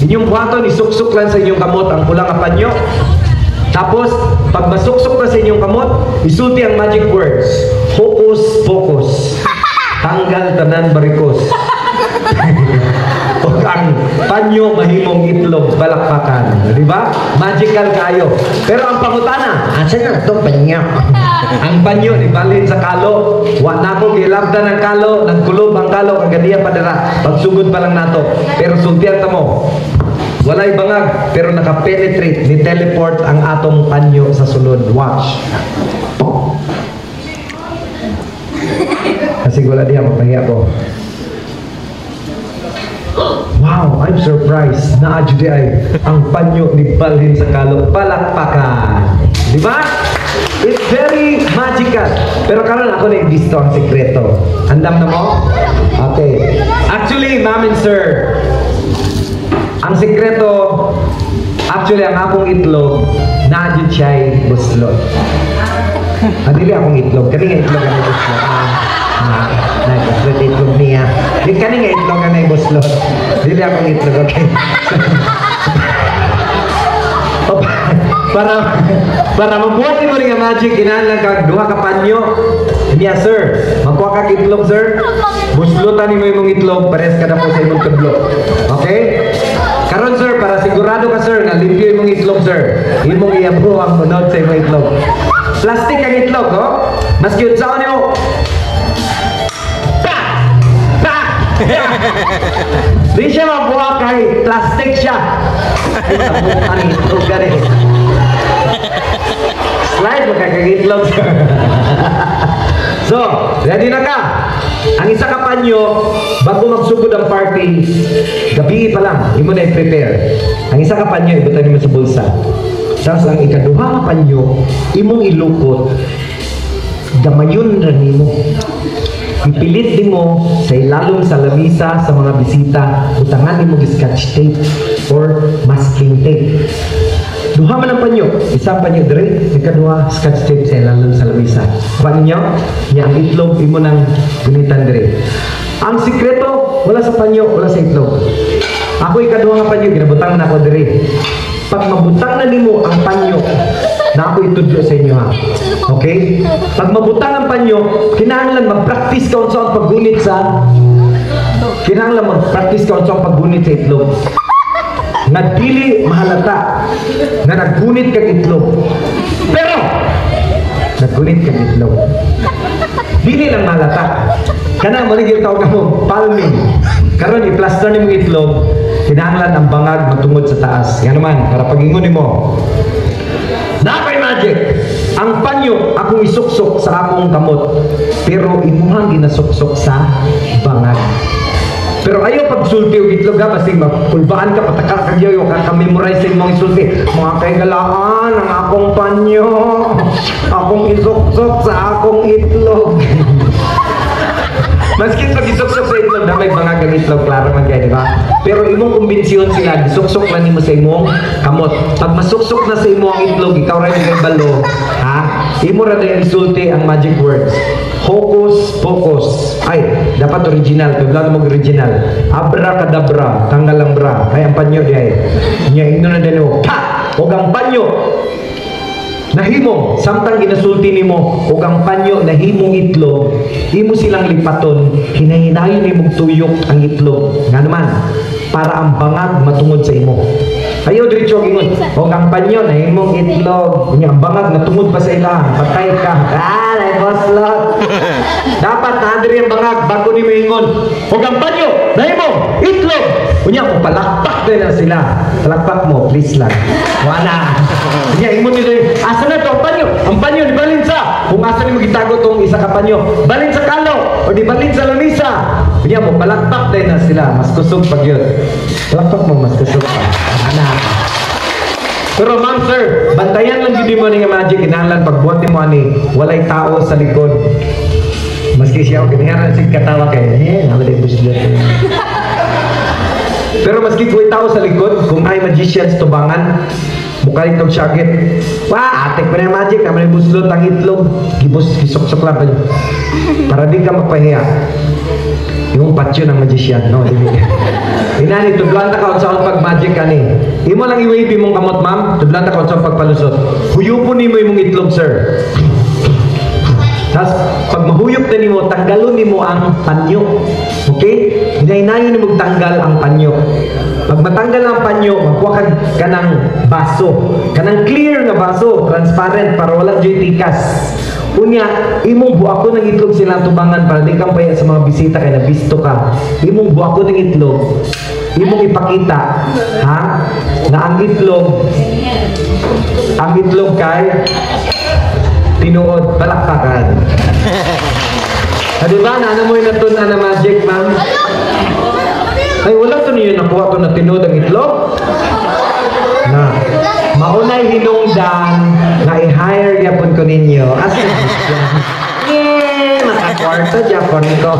Inyong buhaton, isuksok lang sa inyong kamot ang pula nga panyo. Tapos, pag masuksok na sa inyong kamot, isulti ang magic words. Hocus pocus. Tanggal tanan barikos. O ang panyo mahimong itlog, palakpakan. Di ba? Magical kayo. Pero ang pangutana, asa na ito panyo? Ang panyo, ibalhin sa kalo. Wa na ko gilabdan ang kalo, nagkulob ang kalo, kagadiya pa dira. Pagsugod pa lang nato. Pero sultian ta mo. Walay bangag, pero naka-penetrate, ni teleport ang atong panyo sa sulod. Watch. Kasi wala diya, mapahiya ko. Wow, I'm surprised. Naa jud ay ang panyo ni balhin sa kalo. Palakpakan. Di ba? It's very magical. Pero karon ako na gisto ang sikreto. Andam na mo? Okay. Actually, ma'am and sir, ang sikreto, actually, ang akong itlog, naa jud siya'y buslot. Ah, dili akong itlog. Kani nga itlog ang buslot. Ah, ah, nagbuslot itlog niya. Di kani nga itlog ang buslot. Dili akong itlog, okay? O, para mabuhat mo rin ang magic, kinahanglan kag duha ka panyo. Niya, sir, magkuha kag itlog, sir. Buslotan nimo imong itlog, pares ka na po sa imong tudlo. Okay? Karon, sir, para sigurado ka, sir, nga limpyo imong itlog, sir. Imong iyabo ang unod sa imong itlog. Plastic ang itlog, no? Maski unsaon nimo. Pa! Pa! Di siya mabuha kay plastic siya. Ay, tabukan ang itlog gani. Slide mo kay itlog, sir. So, ready na ka? Ang isa ka panyo, bago magsugod ang party, gabi pa lang, imo na i-prepare. Ang isa ka panyo, ibutan nimo sa bulsa. Tapos ang ikaduha ka panyo, imong ilukot, gamayon ra nimo. Ipilit nimo sa ilalom sa lamisa sa mga bisita, butangan nimo og scotch tape or masking tape. Duha man ang panyo, isang panyo diri, ikaduha scotch tape sa ilalom sa lamisa. Kuha ninyo, nya ang itlog imo nang gunitan diri. Ang sikreto, wala sa panyo, wala sa itlog. Ako ikaduha nga panyo, ginabutang na ako diri. Pag mabutang na nimo ang panyo, na ako itudlo sa inyo ha. Okay? Pag mabutang ang panyo, kinahanglan mag-practice ka unsa ang paggunit sa kinahanglan mag-practice ka unsa ang paggunit sa itlog. Nga dili mahalata nga naggunit kag itlog. Pero naggunit kag itlog. Dili lang mahalata. Kana mo ni tawag mo palming. Karon i-plaster nimo itlog, kinahanglan ang bangag matungod sa taas. Nga naman para pagingon nimo. Napay magic. Ang panyo akong isuksok sa akong kamot, pero imuhang ginasuksok sa bangag. Pero ayaw pagsulti og itlog ha, basig mapulbaan ka, pataka ka gyud, ka ka-memorize sa imong isulti. Mga kaigalaan ang akong panyo, akong isuksok sa akong itlog. Maski pag isuksok sa itlog, na may bangag ang itlog, klaro man kayo, di ba? Pero imong kumbinsiyon sila, gisuksok lang nimo sa imong kamot. Pag masuksok na sa imo ang itlog, ikaw ra yung balo, ha? Imo ra din isulti ang magic words. Hocus pocus. Ay, dapat original. Tuglan mo original. Abracadabra, tanggal ang bra. Ay, ang panyo di ay. Nya ingno na din mo. Pa! Og ang panyo nahimong samtang ginasulti nimo og ang panyo nahimong itlog, imo silang lipaton, hinahinayon nimong tuyok ang itlog, nga naman para ang bangag matungod sa imo. Ayaw diretso ingon og ang panyo nahimong itlog, unya ang bangag natungod pa sa ila, patay ka, ah, boslot. Dapat naa diri ang bangag bago nimo ingon og ang panyo nahimong itlog, unya mo palakpak din na sila. Palakpak mo, please lang, wala. Unya ingon nito, asa na to ang panyo? Ang panyo di balin sa kung asa nimo gitago tong isa ka panyo, balin sa kalo o di balin sa lamisa. Unya mo palakpak din na sila, mas kusog pag yun. Palakpak mo, mas kusog pa. Ana. Pero ma'am, sir, bantayan lang jud mo ni nga magic, kinahanglan pagbuhat nimo ani, walay tao sa likod. Maski siya og giniharan sig katawa kay, eh, naman buslot. Pero maski kung tao sa likod, kung ay magicians tubangan, mukha itong syagit. Wah, atik pa na yung magic, naman yung buslot ang itlog. Gibus, gisuksok lang pa. Para di ka mapahiya. Yung patyo ng magician, no? Inani, tudluan ta ka sa pag magic. magic ani. Imo lang i-wave imong kamot, ma'am. Tudlan ta kung sa pagpalusot. Huyupon nimo imong itlog, sir. Tapos, pag mahuyop na nimo, tanggalon nimo ang panyo. Okay? Hinaynayon nimo tanggal ang panyo. Pag matanggal ang panyo, magkuha kag kanang baso. Kanang clear nga baso, transparent para wala dyo'y tikas. Unya, imong buakon ng itlog silang tubangan para di kang paya sa mga bisita kay nabisto ka. Imong buakon ng itlog, imong ipakita, ha? Na ang itlog kay tinuod, palakpakan. Ah, di ba? Na ano mo yung natun na magic, ma'am? Ay, wala to niyo nakuha to na tinuod ang itlog? Na, maunay hinungdan nga i-hire gyapon ko ninyo. As a Yeah, makakwarto gyapon ko.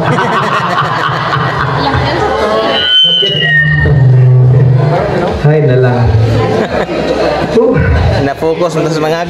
Hay na lang. Na-focus mo sa mga